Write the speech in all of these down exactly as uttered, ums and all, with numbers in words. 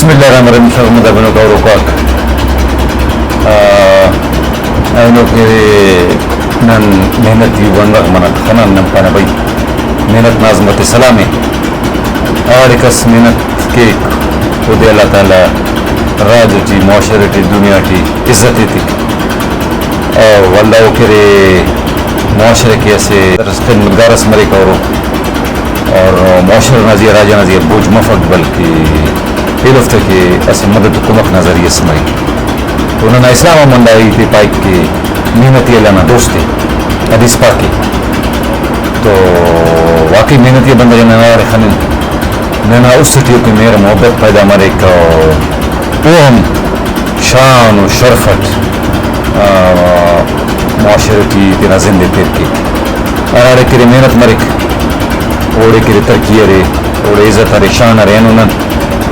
بسم اللہ الرحمن الرحیم۔ شرمدہ بنوک اوروکاک، آ، اینو کہ نن محنتی بندغ منٹ خنان، نن پانہ بھئی محنت نا عظمت سلام ءِ۔ ہراڑے کس محنت کیک، اودے اللہ تعالیٰ راج ٹی، معاشرہ ٹی، دنیا ٹی عزت ایتک۔ او ولدا او کہ ارے معاشرہ کہ اسہ خدمتگار اس مریک اور، اور معاشرہ نا زیہا، راج نا زیہا بوجھ مفک، بلکہ ایلوفتے کہ اسہ مدد و کمک نا ذریعہ اس مریک۔ تو ننا اسلام ہم ہندا ہیت ءِ پائک کہ محنتی اللہ نا دوست ءِ، حدیث پاک ءِ۔ تو واقعی محنتی بندغ ءِ ننا ہراڑے خنن، ننا است ٹی اوکے مہر محبت پیدا مریک، او ہم شان و شرف اٹ، آ، معاشرہ ٹی تینا زند ءِ تیر کیک۔ ہراڑے کہ ارے محنت مریک، اوڑے کہ ارے ترقی ارے، اوڑے عزت ارے، شان ارے، اینو نن،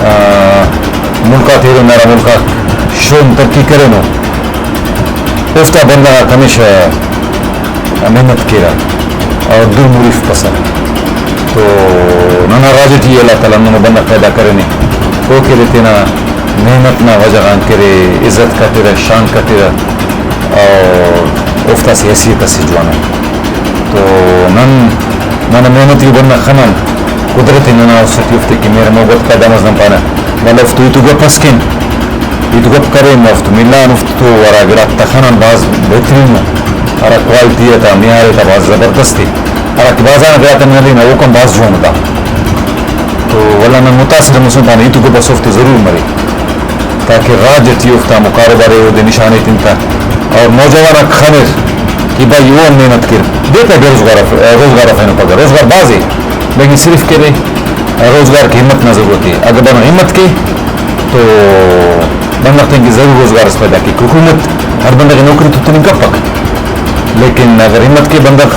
آ، ملک آتے ایلو ننا ملک آک شون ترقی کرینو، اوفتا بندغ آک ہمیشہ محنت کیرہ اور دل مریفپسہ۔ تو ننا راج ٹی اللہ تعالیٰ ہندنو بندغ پیدا کرینے، او کہ ارے تینا محنت نا وجہ غان کہ ارے عزت کٹرہ، شان کٹرہ، اور اوفتا اسہ حیثیت اسے جوانو۔ تو نن ننا محنتی بندغ خنان، قدرت ننا است ٹی اوفتے کہ مہر محبت پیدا مس، نن پانہ ولدا اوفتو ہیت و گپ اس کین، ہیت و گپ کرین، اوفتو ملان، اوفتو ہرا گڑاک تا خنان بھاز بہترین ءُ، ہرا کوالٹی آتا معیار آتا بھاز زبردست ءِ، ہرا کہ بازار نا گڑاتے نن ہرینہ اوکان بھاز جوان ءُ دا۔ تو ولدا نن متاثر مسن، پانہ ہیت و گپ اس اوفتے ضرور مرے۔ تاکہ راج اٹی اوفتا ہمو کاروبار ءِ اودے نشان ایتن تا، اور نوجوان آک خنر کہ بھائی او ہم محنت کیر، دے پہ بے روزگار اف-، روزگار افینو پگہ، روزگار بھاز ءِ، لیکن صرف کہ ارے روزگار کہ ہمت نا ضرورت ءِ، اگہ بندغ ہمت کے تو بندغ تینکہ ضرور روزگار اس پیدا کیک۔ حکومت ہر بندغ ءِ نوکری تو تننگ کپک، لیکن اگر ہمت کے بندغ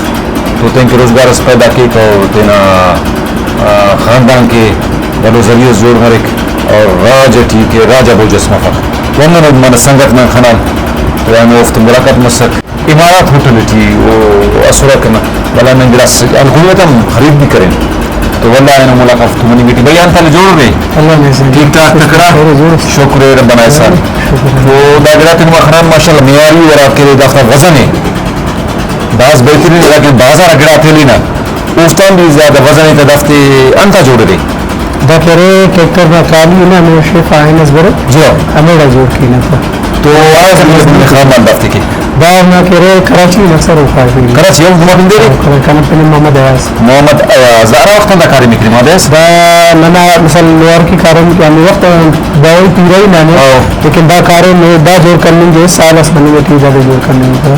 تو تینکہ روزگار اس پیدا کیک اور تینا، آ، خاندان کے بھلو ذریعہ اس جوڑ مریک اور راج ٹی کہ راج آ بوجھ اس مفک۔ تو ہندن اود منہ سنگت نن خنان تو اینو اوفتے ملاقات مسک۔ امارات ہوٹل ٹی او اسرہ کنا، ولدا نن گڑاس الکوہل ہم خرید بھی کرین۔ تو ولدا اینو ملاقات تو مننگ ٹی بھئی انت حال جوڑ رے؟ اللہ نے سنگت۔ ٹھیک ٹھاک تکڑا؟ شکر جوڑ۔ شکر ربنا احسان۔ شکر۔ تو دا گڑاتے نما خنان ماشاءاللہ معیاری ہرا کہ دافتا وزن ءِ۔ بھاز بہترین، لیکن بازار آ گڑاتے ہلینہ، اوفتان بھی زیادہ وزن ءِ، تہ دافتے انت آ جوڑ ارے؟ دا کہ ارے ٹریکٹر نا کالی نا، ہمو شیف آ ہن اس برے، جی ہاں۔ ہمیڑا جوڑ کینہ تہ۔ تو آ خان مان دافتے کہ؟ دا نا کہ ارے کراچی نا سر اوخا۔ کراچی، ہم ہما پن دے رے؟ ہاں، کنا پن محمد ایاز۔ محمد ایاز، دا ہرا وخت آن دا کاریم ءِ کرے محمد ایاز؟ دا ننا مثال لوہار کہ کاریم کہ ہمے وخت آن دا پورا ہی نانے، ہاں۔ لیکن دا کاریم دا جوڑ کننگ ءِ سال اس مننگ ٹی دا جوڑ کننگ ءِ۔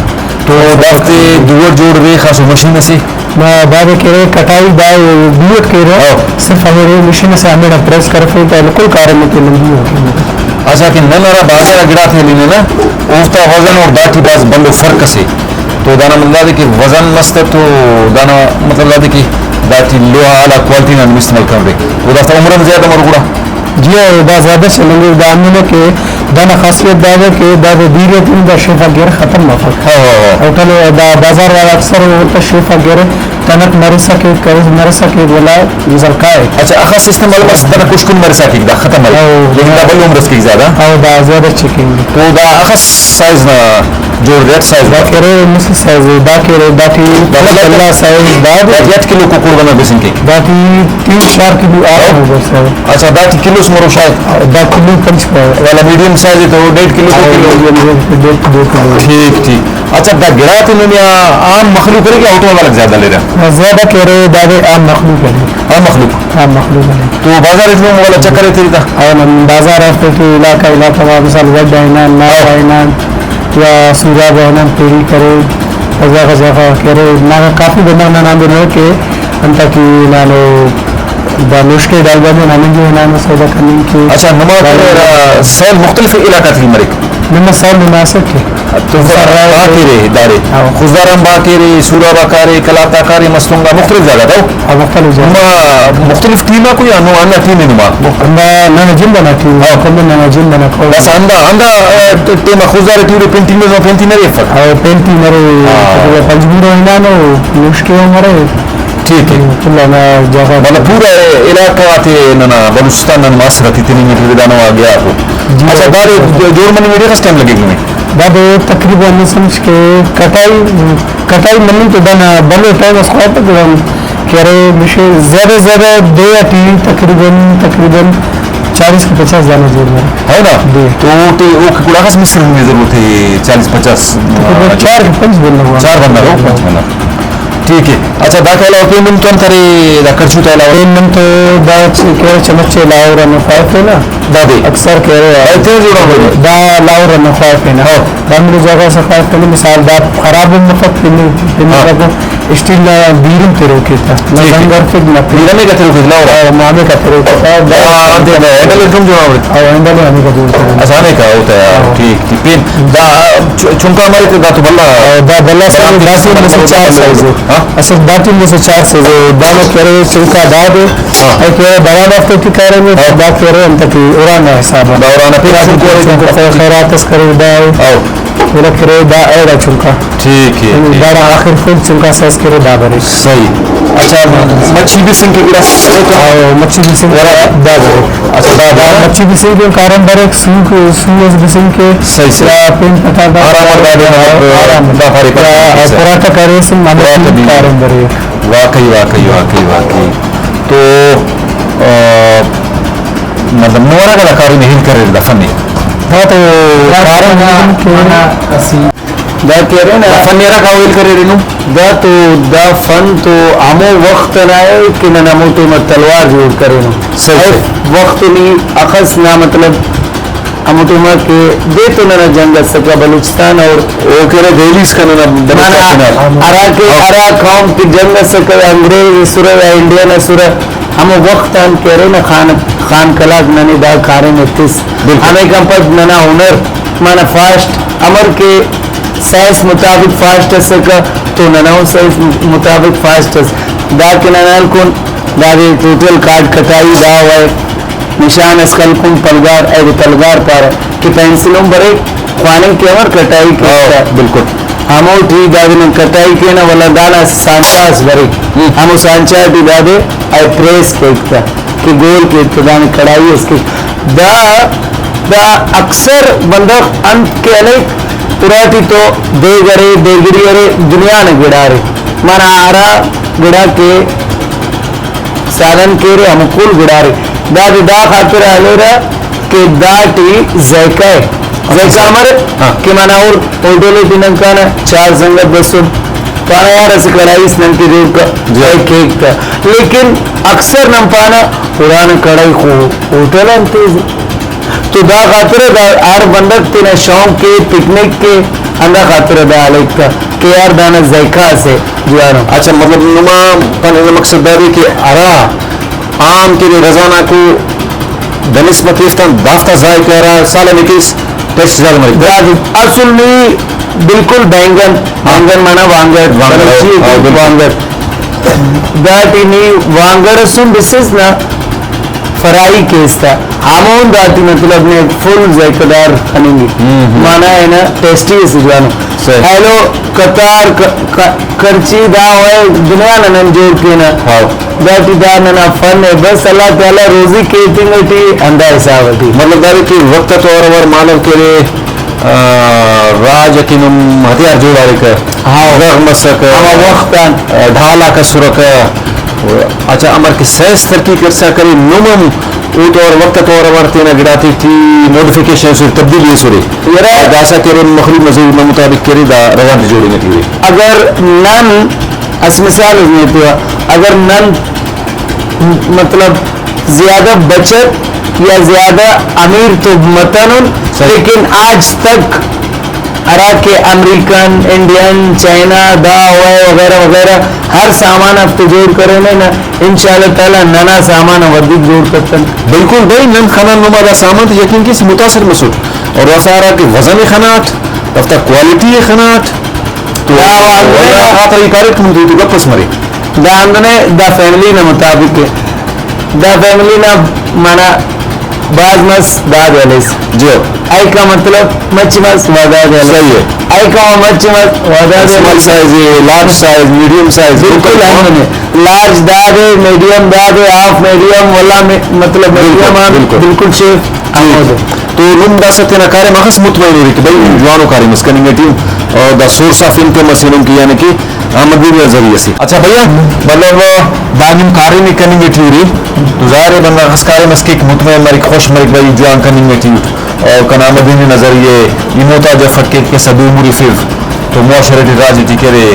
تو دافتے دو اٹ جوڑ ارے، خاصو مشین اسے؟ نا، دادے کہ ارے کٹائی دا دو اٹ کیرہ، ہاں۔ صرف ہمے مشین اسے ہمیڑا پریس کرفے تو کل کاریم تے نن دو اٹ کیرہ۔ اچھا، کہ نن ہرا بازار آ گڑاتے ہلینہ نا، اوفتا وزن اور داٹی بھاز بھلو فرق اسے۔ تو دانا مطلب دادے کہ وزن مست تو دانا مطلب دادے کہ داٹی لوہا آلہ کوالٹی نا نم استعمال کرفے۔ تو دافتا عمر ہم زیادہ مرو گڑا۔ جی ہاں، دا زیادہ چلینجنگ دا ہندنو کہ دانا خاصیت دا ءِ کہ دا دے دیر ءِ دا شیف آک گیرہ ختم مفک۔ ہاں، ہاں، ہاں۔ ہوٹل دا بازار والا اکثر اوڑتا شیف آک گیرہ، کنک مرسا کیک، کریز مرسا کیک، ولا مثال کائک۔ اچھا، اخس سسٹم والا بس کنا کشکن مرسا کیک دا ختم مریک۔ ہاں۔ لیکن دا بھلو عمر اس کیک زیادہ۔ ہاں، دا زیادہ چکینگ۔ تو دا اخس سائز نا جوڑ دے، اٹ سائز دا نا۔ کہ ارے مسہ سائز ءِ، دا کہ ارے داٹی دا مطلب اللہ سائز دا دے۔ داٹی اٹ کلو کوکڑ بندغ بسنگ کیک۔ داٹی تین چار کلو آرام ہو۔ بس ہے۔ اچھا، داٹی کلو اس مرو شاید؟ دا کلو پنچ پاؤ۔ والا میڈیم سائز ءِ تو ڈیڑھ کلو، دو کلو۔ میڈیم ڈیڑھ، ڈیڑھ کلو۔ ٹھیک، ٹھیک۔ اچھا، دا گڑاتے نن یا عام مخلوق ارے کہ ہوٹل والا زیادہ ہلیرہ؟ زیادہ کہ ارے دادے عام مخلوق ارے۔ عام مخلوق۔ عام مخلوق ارے۔ تو بازار اٹ نم ولا چکر ایترے تا؟ او نن بازار آتے ٹی علاقہ علاقہ غا مثال وڈھ آ ہنان، ناغ آ ہنان، یا سوراب آ ہنان، پیری کرے، غزہ غزہ غا کرے۔ ناغا کافی بندغ ننا ہندن ارے کہ انت آ کہ ہنانو، دا نوشکے ڈالبا دے ہناننگے ہنانو سودا کننگ کے۔ اچھا، نما کہ ارا سیل مختلف علاقہ تے مریک؟ نما سیل نما اسٹ ءِ۔ تو خضدار آک ارے داڑے۔ ہاں۔ خضدار آن با کیرے، سوراب آ کارے، قلات آ کارے، مستونگ آ مختلف جاگہ تا۔ ہاں، مختلف جاگہ۔ نما مختلف ٹیم آکو یا نو ہندا ٹیم ءِ نما؟ ہندا ننا جند ئنا ٹیم ءِ، ہاں۔ کل ننا جند ئنا قوم۔ داسہ ہندا، ہندا، آ، ٹیم آ خضدار ٹی ارے پین ٹیم ئے، پین ٹیم ارے افک؟ ہاں، پین ٹیم ارے، ہاں۔ تقریباً پنجگور آ ہنانو، نوشکے ہم ارے۔ ٹھیک ہے۔ کل آنا جاگہ۔ مطلب پورا علاقہ غاتے ننا بلوچستان نا معاشرہ تے تننگ ٹی دانو آ گیا کو۔ جی۔ اچھا، دادے جوڑ مننگ ٹی کس ٹائم لگے گی؟ دادے تقریباً ہمے سمجھ کہ کٹائی، کٹائی مننگ تو دانا بھلو ٹائم اس خواہپہ، گڑا کہ ارے مش-، زیادہ زیادہ دے آ ٹی تقریباً، تقریباً چالیس کہ پچاس دانہ جوڑ مرے۔ ہو نا؟ جی۔ تو اوٹی، اوکے گڑا کس مستری نے ضرورت ہے؟ چالیس پچاس؟ تقریباً چار کہ پنچ بندغ۔ چار بندغ، او پنچ بندغ۔ ٹھیک ہے۔ اچھا، داتا علاوہ پین نم تو انت ارے، دا کڑچو تا علاوہ؟ پین نم تو دا چ-، کہ ارے چمچے لاہور آن خواہفینہ۔ دادے؟ اکثر کہ ارے۔ دا تینا جوڑا بنے؟ دا لاہور آن خواہفینہ۔ ہاں۔ دا ہمے جاگہ سے خواہفینہ، مثال دا خراب ہم مفک پن-، پن-، ہاں۔ مفک، اسٹیل نا بیرم تروک ایتا۔ نہ ٹھیک ہے۔ زنگ ہرفک، نہ پین۔ بیرم ہمے کا تروک ایتا، لاہور آ؟ ہاں، ہمے کا تروک ایتا۔ دا ہاں، انت دا ہینڈل ہم جوڑا بنے؟ او ہینڈل ہمے کا جوڑ کرے۔ اچھا، ہمے کا ہوتا ہے، ہاں۔ ٹھیک۔ پین دا چ-، چنکا مریک، دا تو بھلا۔ دا بھلا سائز، دا ٹیم سے چار سائز ہے۔ ہاں؟ اصل دا ٹیم سے چار سائز ہے۔ دا میں کرے چنکا دا دے۔ ہاں۔ اے کرے بڑا وقت تی کرے میں، ہاں۔ دا کرے انت تی اڑانا حساب ہے۔ دا اڑانا پھر چنکو، چنکو خیر-، خیرات اس کرے دا ہے۔ ہاں۔ اولا کرے دا ایڑا چنکا۔ ٹھیک ہے، ٹھیک۔ داڑا آخر فل چنکا سائز کرے دا برے۔ صحیح۔ اچھا، مچھی بسنگ کہ گڑاس؟ او، مچھی بسنگ ورا۔ دا برے۔ اچھا، دا، دا دا۔ مچھی بسنگ کہ کاریم بریک، سو کہ، سو اس بسنگ کہ۔ صحیح، صحیح۔ یا پین پتا دا۔ آرام دا دے، مطلب، آرام۔ دا پارے دا پارے۔ پراٹھا کرے سن، مطلب، پراٹھا بھی۔ کاریم بریک۔ واقعی، واقعی، واقعی، واقعی۔ تو، آ، مطلب، نورا کا دا کاریم ہیل کرے دا فن۔ دا تو دا کاریم فن کہ دا کہ ارے نا، دا فن ارا کاویل کریرے نو؟ دا تو، دا فن تو ہمو وخت ئنا ءِ کہ نن ہمو ٹائم آ تلوار جوڑ کرینو۔ صحیح، صحیح۔ وخت نی اخس نا مطلب ہمو ٹائم آ کہ دے تو ننا جنگ اسکہ بلوچستان اور او کہ ارے دہلی اسکان ننا بلوچستان مانا تینا۔ ہرا کہ ہاں۔ ہرا قوم کہ جنگ اسکہ یا انگریز اسرہ یا انڈین اسرہ، ہمو وخت آن کہ ارے نا خان، خان قلات ننے دا کاریم ایتس۔ بالکل۔ ہمیکان پد ننا ہنر مانا فاسٹ، امر کہ سائنس مطابق فاسٹ اسکہ تو ننا ہم سائنس مطابق فاسٹ ئس۔ دا کہ ننا ہلکن دادے ٹوٹل کارڈ کٹائی دا وائے نشان اس خلکن پلگار، ایدے پلگار پارہ کہ پینسل ہم بریک، خواننگ کہ امر کٹائی ہاں، کیک تا۔ بالکل۔ ہموٹی دادے نن کٹائی کینہ، ولدا دانا سانچا اس بریک۔ ہم۔ ہمو سانچا ٹی دادے اے پریس کیک تا کہ گول کیک تا، دانے کڑائی اس کیک۔ دا، دا اکثر بندغ انت کہ ہلیک، اراٹی تو دیگ ارے، دیگری ارے، دنیا نا گڑا ارے۔ مانا ہرا گڑا کہ سالن کیرے ہمو کل گڑارے۔ دادے دا خاطر آ ہلیرہ کہ داٹی ذائقہ ءِ، ذائقہ امر ہاں۔ کہ منہ اور ہوٹل ٹی نن کانہ چار سنگت بسن، پانہ یار اسہ کڑائی اس نن کہ جوڑ کر، جی۔ کیک تا۔ لیکن اکثر نن پانہ ہرانا کڑائی خو ہوٹل آن تیزہ۔ تو دا خاطر ءِ دا ہر بندغ تینا شوق کے، پکنک کے، ہندا خاطر ءِ دا ہلیک تا کہ یار دانا ذائقہ اسے جوانو۔ اچھا، مطلب نما پاننگ نا مقصد دادے کہ ہرا عام تینے رضا ناکو بنسبت ایفتان دافتا ذائقہ ہرا سالہ نے کیس ٹیسٹ زیادہ مریک۔ زیادہ۔ اصل نی بالکل بینگن، ہاں۔ بینگن مانا وانگڑ، وانگڑ، بلوچی ہاں، بالکل۔ وانگڑ۔ داٹی نی وانگڑ ئسن بسس نا، فرائی کیس تا، ہمون داٹی مطلب نے فل ذائقہ دار خننگک۔ ہم، ہم۔ مانا ہنا ٹیسٹی اسے جوانو۔ صحیح۔ ایلو قطار ک-، ک-، کرچی دا وائے دنیا نا نن جوڑ کینہ۔ ہاں۔ داٹی دا ننا فن ءِ، بس اللہ تعالیٰ روزی کے ایتنگ ٹی ہندا حساب ٹی۔ مطلب دادے کہ وقت تو ہر وار مالو کہ ارے، آ، راج اکن ہم ہتھیار جوڑاریکہ، ہاں۔ زغم مسکہ، ہمو وخت آن۔ آ، ڈھال آک اسرکہ۔ اچھا، امر کہ سائنس ترقی کرسا کرے، نم ہم او تو ہر وخت تو ہر وار تینا گڑاتے ٹی موڈیفکیشن اسرے، تبدیلی اسرے۔ یرا۔ داسا کہ ارے مخلوق نا ضرورت نا مطابق کہ ارے دا رواں تے جوڑنگ ٹی ارے۔ اگر نن، اسہ مثال اس نے تو، اگر نن مطلب زیادہ بچت یا زیادہ امیر تو متنن، صحیح۔ لیکن آج تک ہرا کہ امریکن، انڈین، چائنا، دا وغیرہ وغیرہ ہر سامان ہفتے جوڑ کرینے نا، انشاءاللہ تعالیٰ ننا سامان ودیک جوڑ کتن۔ بالکل بھائی، نن خنان نما دا سامان تے یقین کیس متاثر مسٹ، اور دافتا ہرا کہ وزن ءِ خناٹ، دافتا کوالٹی ءِ خناٹ، تو دا وعدہ واللہ خاطر ای کارک تو تو گپ اس مرے۔ دا ہندن ءِ، دا فیملی نا مطابق ءِ۔ دا فیملی نا معنی بھاز مس، دادے ہلیس۔ جی۔ ایکا مطلب مچ مس، وا دادے ہلیس۔ صحیح ہے۔ ایکا مچ مس، وا دادے ہلیس۔ سمال سائز ہے، لارج سائز، میڈیم سائز، بالکل بالکل۔ ہندن ہے۔ لارج دادے، میڈیم دادے، ہاف میڈیم، ولا می-، مطلب بالکل، میڈیم آن بالکل۔ بالکل شیف جی۔ ہمودے۔ تو نم داسہ تینا کاریم اخس مطمئن ارے کہ بھئی جوانو کاریم اس کننگ ٹی، اور دا سورس آف انکم اسے نم کہ یعنی کہ آمدنی نا ذریعہ سے۔ اچھا بھیا، مطلب دا نم کاریم ءِ کننگ ٹی ارے تو ظاہر ہے بندغ اخس کاریم اس کیک، مطمئن مریک، خوش مریک، بھئی جوان کننگ ٹی اور کنا آمدنی نا ذریعہ ای محتاج افک کہ کسا دو مریفو تو معاشرہ ٹی راج ٹی کرے،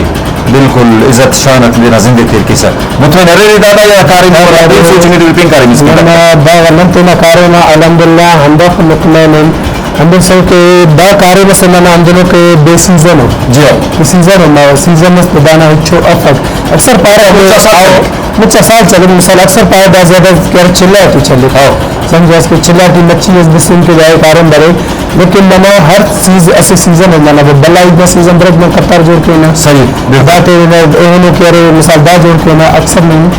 بالکل عزت شان اٹ تینا زند ءِ تیر کیسہ۔ مطمئن ارے دادا یا کاریم ارے، ارے۔ سوچنگ ٹی پین کاریم اس ننا باوہ نن تینا کاریم آ الحمدللہ ہنداخہ مطمئن ان۔ ہندن سو کہ دا کاریم اسے ننا ہندنو کہ بے سیزن ءِ۔ جی ہاں۔ بے سیزن ءِ، نہ سیزن اس تو دانا ہچو افک۔ اکثر پارہ کہ مچا سال آؤ، چلے۔ مچا سال چلے، مثال اکثر پارہ دا زیادہ یار چلہ ٹی چلے۔ ہاں۔ سمجھاس کہ چلہ ٹی مچھی اس بسن کہ جائے کاریم برے۔ لیکن ننا ہر چیز اسہ سیزن ءِ، ننا بھلا عید نا سیزن بریک نن قطار جوڑ کینہ۔ صحیح، بالکل۔ داتے ایہنو کہ ارے مثال دا جوڑ کینہ، اکثر نن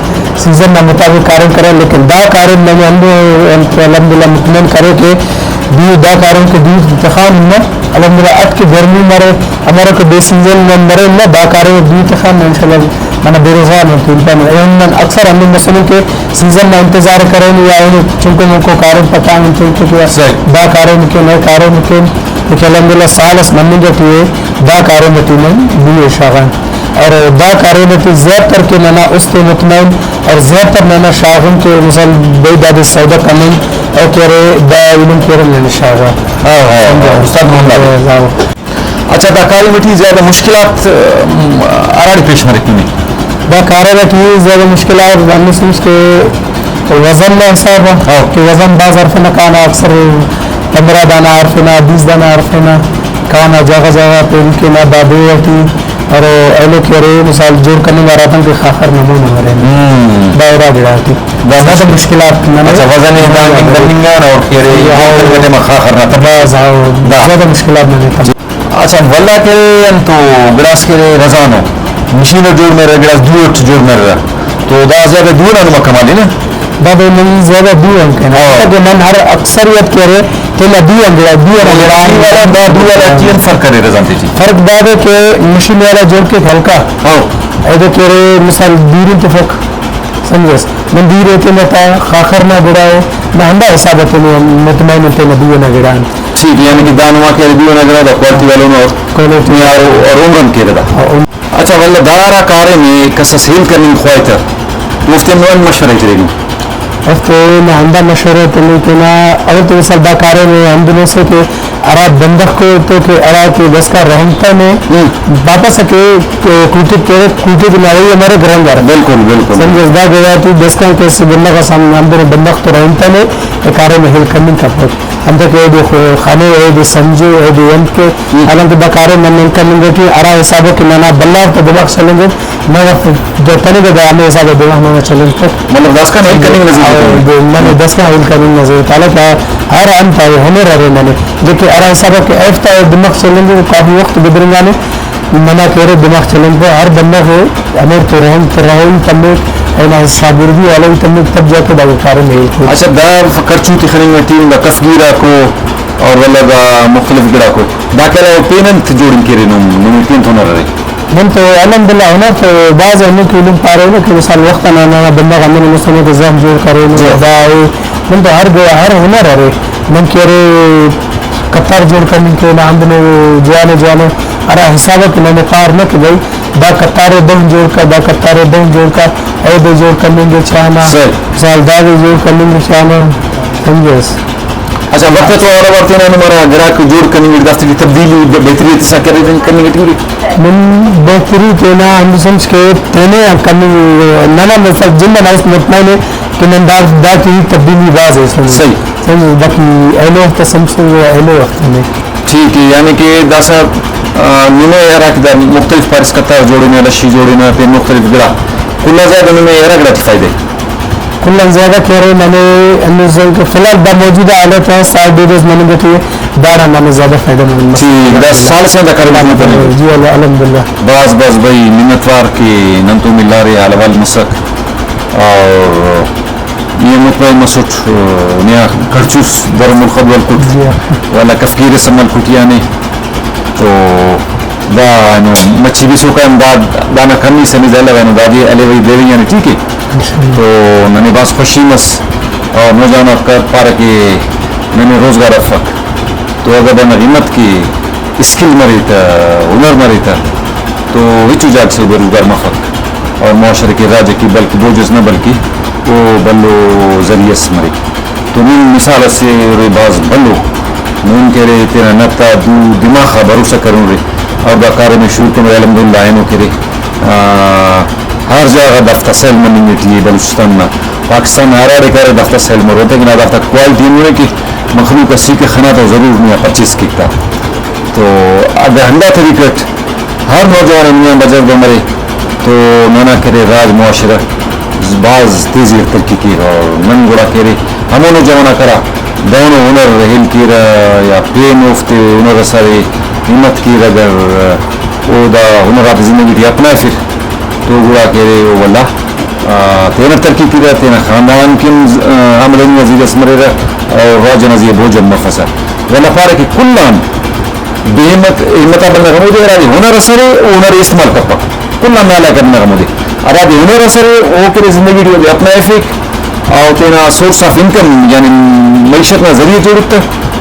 سیزن نا مطابق کاریم کرے، لیکن دا کاریم ننے ہندن الحمدللہ مطمئن کرے کہ دو دا کاریم کہ دو تخان ہنہ، الحمدللہ اٹ کہ گرمی مرے، ہمارا کہ بے سیزن نن مرے نہ، دا کاریم دو تخان نہ انشاءاللہ ننا بے روزگار نا تولپہ نا۔ ایہن نن اکثر ہندن مسنے کہ سیزن نا انتظار کرین یا اینو چنکو منکو کاریم پٹانگ انتون کہ صحیح۔ دا کاریم کین، اے کاریم کین، لیکن الحمدللہ سال اس مننگ ٹی اے، دا کاریم ٹی نن بی اے شاغان۔ اور دا کاریم ٹی زیات تر کہ ننا است مطمئن اور زیات تر ننا شاغن کہ مثال بھئی دادے سودا کننگ او کہ ارے دا علم کہ ارے ننا شاغا۔ ہاں، ہاں، ہاں، استاد محمد۔ ہاں۔ اچھا، دا کاریم ٹی زیادہ مشکلات، ام، ہراڑے پیش مریک تینے؟ دا کاریم ٹی زیادہ مشکلات ہندن سمجھ کہ وزن نا حساب آ، ہاں۔ کہ وزن بھاز ہرفنہ کانا، اکثر پندرہ دانہ ہرفنہ، بیس دانہ ہرفنہ کانا، جاگہ جاگہ پین کینہ دا دے ٹی، اور ایلو کہ ارے مثال جوڑ کننگ آ ہراتم کہ خاخر نا مون آ مرینہ۔ ہم۔ دا ارا گڑا ٹی دا زیادہ مشکلات ننے۔ اچھا، وزن ءِ دانگ کننگ آن اور کہ ارے ہاں۔ جوڑ کننگ ٹائم آ خاخر نا تب۔ بھاز، ہاں، دا۔ زیادہ مشکلات ننے تب۔ اچھا، ولدا کہ ارے انتو گڑاس کہ ارے رزانو مشین اٹ جوڑ مریرہ، گڑاس دو اٹ جوڑ مریرہ، تو دا زیادہ دو نا نما کمال ءِ نا؟ دا تو نن زیادہ دو آن کینہ۔ ہاں۔ کہ نن ہر اکثریت کہ ارے تینا دو آن گڑا، دو آن مشین والا، دا دو والا ٹی ہم فرق ارے رزان تیٹی؟ فرق دادے کہ مشین والا جوڑ کیک ہلکا۔ ہاں۔ ایدے کہ ارے مثال دیر تفک۔ سمجھس؟ نن دیر ءِ تینا تا خاخر نا گڑا ءِ، نہ ہندا حساب ءِ تینے مطمئن ءِ تینا دو نا گڑا آن۔ ٹھیک، یعنی کہ دانو آ کہ ارے دو نا گڑا دا کوالٹی والو نا اور کوالٹی۔ معیار اور عمر ہم کیرہ دا۔ ہاں، عمر۔ اچھا، ولدا دا ہرا کاریم ءِ کس اس ہیل کننگ خواہتہ تو اوفتے نن مشورہ ءِ ترینو؟ اوفتے نن ہندا مشورہ ءِ تننگ کینہ، اول تو مثال دا کاریم ءِ ہندنو سے کہ ہرا بندغ کو تو کہ ہرا کہ داسکان رہینگتنے، ہم۔ واپس کہ کوٹک کہ کوٹک نا وئی مریک رنگ ار۔ بالکل، بالکل۔ سمجھس؟ دا گڑا ٹی داسکان کہ اسہ بندغ اس ہم ہندنو بندغ تو رہینگتنے، ای کاریم ءِ ہیل کننگ کپک۔ انتئے کہ ایدے خو-، خنے، ایدے سمجھو، ایدے انت کے، ہم۔ حالانکہ دا کاریم نن ہیل کننگ ٹی ہرا حساب ءِ کہ ننا بھلا تا دماغ چلینگک، ننا دا تننگ ءِ دا ہمے حساب ءِ دماغ ننا چلینگک۔ مطلب داسکان ہیل کننگ نا ضرورت ءِ۔ ننے داسکان ہیل کننگ نا ضرورت ءِ۔ حالانکہ ہر انت ءِ ہنر ارے ننے، لیکن ہرا حساب ءِ کہ ایفتا دماغ چلینگک کافی وخت گدرینگانے، ننا کہ ارے دماغ چلینگپہ، ہر بندغ ءِ ہموڑتون رہینگ، رہینگ تمک، اینا شابردی آلوئی تمک، تب جا کے دا کاریم ءِ ہیل کیک۔ اچھا، دا کرچو تے خننگ ٹی دا کسگیر آکو اور ولدا دا مختلف گڑاکو، داکان علاوہ پین انت جوڑنگ کیرے نم، نمے پین تو ہنر ارے؟ نن تو الحمدللہ ہنر تو بھاز ءِ، ہندن کہ علم پارینو کہ مثال وخت انا ننا بندغ ہندن مسنے کہ زخم جوڑ کرینو، جی۔ دا ءِ، نن تو ہر گڑا ہر ہنر ارے، نن کہ ارے قطار جوڑ کننگ کینہ، ہندنو جوانو جوانو ہرا حساب ءِ کہ ننے پار نہ کہ بھئی دا قطار ءِ دہن جوڑ کر، دا قطار ءِ دہن جوڑ کر، ایدے جوڑ کننگ ءِ چاہنا، صحیح۔ مثال دادے جوڑ کننگ ءِ چاہنا، سمجھس؟ اچھا، وخت تو اوڑا وار تینا نم ہرا گڑاک جوڑ کننگ ءِ دافتے ٹی تبدیلی ب-، بہتری تسا کرے کننگ ٹی ارے؟ نن بہتری تینا ہندن سمجھ کہ تینے آن کننگ، ننا مثال جند انا است مطمئن ءِ کہ نن دا، دا ٹی تبدیلی بھاز ءِ سمجھ۔ صحیح۔ سمجھ، باقی اینو وخت سمجھ تو اینو وخت نے۔ ٹھیک ءِ، یعنی کہ داسہ، آ، نمے ہراکہ دا مختلف پاریس قطار جوڑنہ، لشی جوڑنہ، پین مختلف گڑا، کل آن زیادہ نمے ہرا گڑا ٹی فائدہ ءِ؟ کل آن زیادہ کہ ارے ننے ہندن سمجھ کہ فی الحال دا موجودہ حالت ءِ سال ڈیڑھ روز مننگ ٹی ءِ، داڑان ننے زیادہ فائدہ ملک۔ ٹھیک، دا سال سے دا کاریم جی، الحمدللہ۔ بھاز بھاز بھئی منت وار کہ نن تو ملارے، حال احوال مسک اور ای ہم مطمئن مسٹ، نیا کڑچوس در ملخ ولکٹ، جی ہاں۔ والا کفگیر اس عمل کٹیانے۔ تو دا اینو مچی بسوکا ہم دا، دانا کمی سے نظر لگا اینو دادی علی وحید دیوی یعنی ٹھیک ہے۔ تو ننے باز خوشی مس اور نوجوان افکار پارہ کہ ننے روزگار افک۔ تو اگہ دانا ہمت کہ اسکل مرے تہ، ہنر مرے تہ، تو ہچو جاگہ سے بے روزگار مفک اور معاشرہ کہ راج کہ بلکہ بوجھ اس نہ بلکہ او بھلو ذریعہ اس مریک۔ تو نن مثال اسے ارے بھاز بھلو، نن کہ ارے تینا نت آ دو دماغ آ بھروسہ کرون ارے اور دا کاریم ءِ شروع کرون ارے الحمدللہ اینو کہ ارے، آ، ہر جاگہ دافتا سیل مننگ ٹی ءِ بلوچستان نا، پاکستان نا ہراڑے کارے دافتا سیل مرو، تیکن دافتا کوالٹی ہندن ءِ کہ مخلوق اسیکہ خنا تو ضرور نیا پرچیز کیک تا۔ تو اگہ ہندا طریقہ اٹ ہر نوجوان آن نیا بجر بہ مرے تو ننا کرے راج معاشرہ بھاز تیزی اٹ ترقی کیرہ اور نن گڑا کرے ہمو نوجوان آک ہرا دہنو ہنر ہیل کیرہ یا پین اوفتے ہنر اس ارے ہمت کیرہ اگر او دا ہنر آتے زندگی ٹی اپنائفر تو گڑا کرے او ولدا آ، تینٹ ترقی کیرہ، تینا خاندان کن، آ، آمدنی نا ذریعہ اس مریرہ اور راج ئنا زی آ بوجھ ہم مفسہ۔ ولدا پارہ کہ کل آن بے ہمت، ہمت آ بندغ ہمودے ہرادے ہنر اس ارے، او ہنر ئے استعمال کپک۔ کل آن نالائق آ بندغ ہمودے۔ ہرادے ہنر اس ارے، او کہ ارے زندگی ٹی اودے اپنائفیک، او تینا سورس آف انکم، یعنی معیشت نا ذریعہ جوڑ تہ،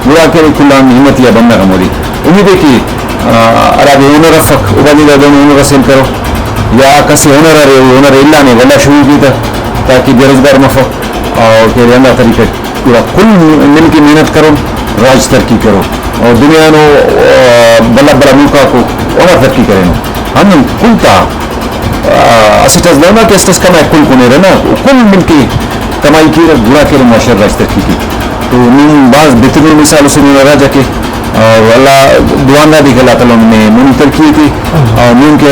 گڑا کہ ارے کل آن ہمتی آ بندغ ہمودے۔ امید ءِ کہ، آ، ہرادے ہنر افک، او بندغ دہنو ہنر اس ہیل کرو، یا کس ءِ ہنر ارے، او ہنر ءِ الانے ولدا شروع کیتہ، تاکہ بے روزگار مفک۔ اور کہ ہندا طریقہ گڑا کل مل کے محنت کرون، راج ترقی کرو اور دنیا نو، آ، بھلا بھلا ملک آکو اونا ترقی کرینو۔ ہندن کل تا، آ، اسٹ اس دہنا کہ اسٹ اس کمائے کل کنیرہ نا، کل مل کے کمائی کیرہ، گڑا کہ معاشرہ راج ترقی کے۔ تو نن بھاز بہترین مثال اسے ننا راج آ کے، اور اللہ دعا نا دے کہ اللہ تعالیٰ نے مونی ترقی کے، اور نن کہ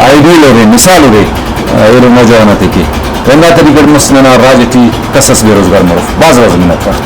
آئیڈیل اور مثال اور ایلو نوجوان آتے کے۔ ہندا طریقہ مس ننا راج ٹی کس اس بے روزگار مروف۔ بھاز بھاز منت وار۔